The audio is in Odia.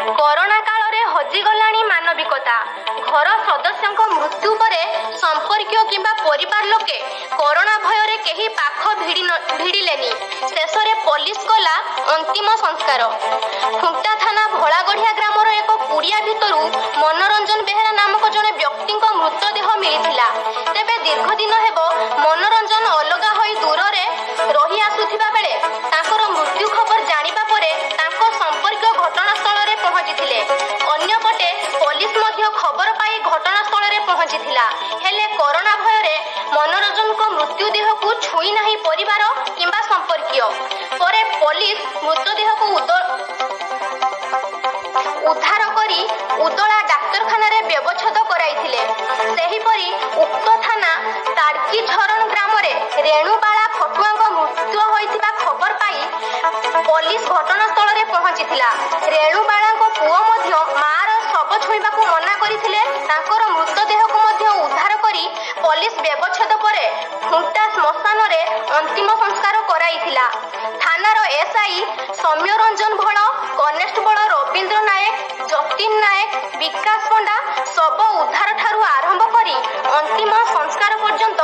କରୋନା କାଳରେ ହଜିଗଲାଣି ମାନବିକତା। ଘର ସଦସ୍ୟଙ୍କ ମୃତ୍ୟୁ ପରେ ସମ୍ପର୍କୀୟ କିମ୍ବା ପରିବାର ଲୋକେ କରୋନା ଭୟରେ କେହି ପାଖ ଭିଡ଼ିଲେନି। ଶେଷରେ ପୋଲିସ କଲା ଅନ୍ତିମ ସଂସ୍କାର। ଖୁଣ୍ଟା ଥାନା ଭୋଳାଗଢ଼ିଆ ଗ୍ରାମର ଏକ କୁଡ଼ିଆ ଭିତରୁ ମନୋରଞ୍ଜନ ବେହେରା ନାମକ ଜଣେ ବ୍ୟକ୍ତିଙ୍କ ମୃତଦେହ ମିଳିଥିଲା। ତେବେ ଦୀର୍ଘଦିନ ହେବ ମନୋରଞ୍ଜନ ଅଲଗା ହୋଇ ଦୂରରେ ରହି ଆସୁଥିବା ବେଳେ ତାଙ୍କର ମୃତ୍ୟୁ ଖବର ଜାଣିବା ପରେ ତାଙ୍କ ସମ୍ପର୍କୀୟ ଘଟଣାସ୍ଥଳରେ ପହଞ୍ଚିଥିଲେ। ଅନ୍ୟପଟେ ପୋଲିସ ମଧ୍ୟ ଖବର ପାଇ ଘଟଣାସ୍ଥଳରେ ପହଞ୍ଚିଥିଲା। ହେଲେ କରୋନା ଭୟରେ ମନୋରଞ୍ଜନଙ୍କ ମୃତ୍ୟୁଦେହକୁ ଛୁଇଁ ନାହିଁ ପରିବାର କିମ୍ବା ସମ୍ପର୍କୀୟ। ପରେ ପୋଲିସ ମୃତଦେହକୁ ଉଦ୍ଧାର କରି ଉଦଳା ଡାକ୍ତରଖାନାରେ ବ୍ୟବଚ୍ଛେଦ କରାଇଥିଲେ। ସେହିପରି ଉକ୍ତ ଥାନା ତାଡ଼କିଝରଣ ଗ୍ରାମରେ ରେଣୁବାଳା ଖଟୁଆଙ୍କ ମୃତ୍ୟୁ ହୋଇଥିବା ଖବର ପାଇ ପୋଲିସ ଘଟଣାସ୍ଥଳରେ ପହଞ୍ଚିଥିଲା। ରେଣୁବାଳାଙ୍କ ପୁଅ ମଧ୍ୟ ମାଆର ଶବ ଛୁଇଁବାକୁ ମନା କରିଥିଲେ। ତାଙ୍କର ମୃତଦେହକୁ ମଧ୍ୟ ଉଦ୍ଧାର କରି ପୋଲିସ ବ୍ୟବଚ୍ଛେଦ ପରେ ଖୁଣ୍ଟା ଶ୍ମଶାନରେ ଅନ୍ତିମ ସଂସ୍କାର କରାଇଥିଲା। ଥାନାର ଏସ୍ଆଇ ସୌମ୍ୟରଞ୍ଜନ ଭୋଳ, କନେଷ୍ଟବଳ ରବୀନ୍ଦ୍ର ନାୟକ, ଯତୀନ ନାୟକ, ବିକାଶ ପଣ୍ଡା ଶବ ଉଦ୍ଧାରଠାରୁ ଆରମ୍ଭ କରି ଅନ୍ତିମ ସଂସ୍କାର ପର୍ଯ୍ୟନ୍ତ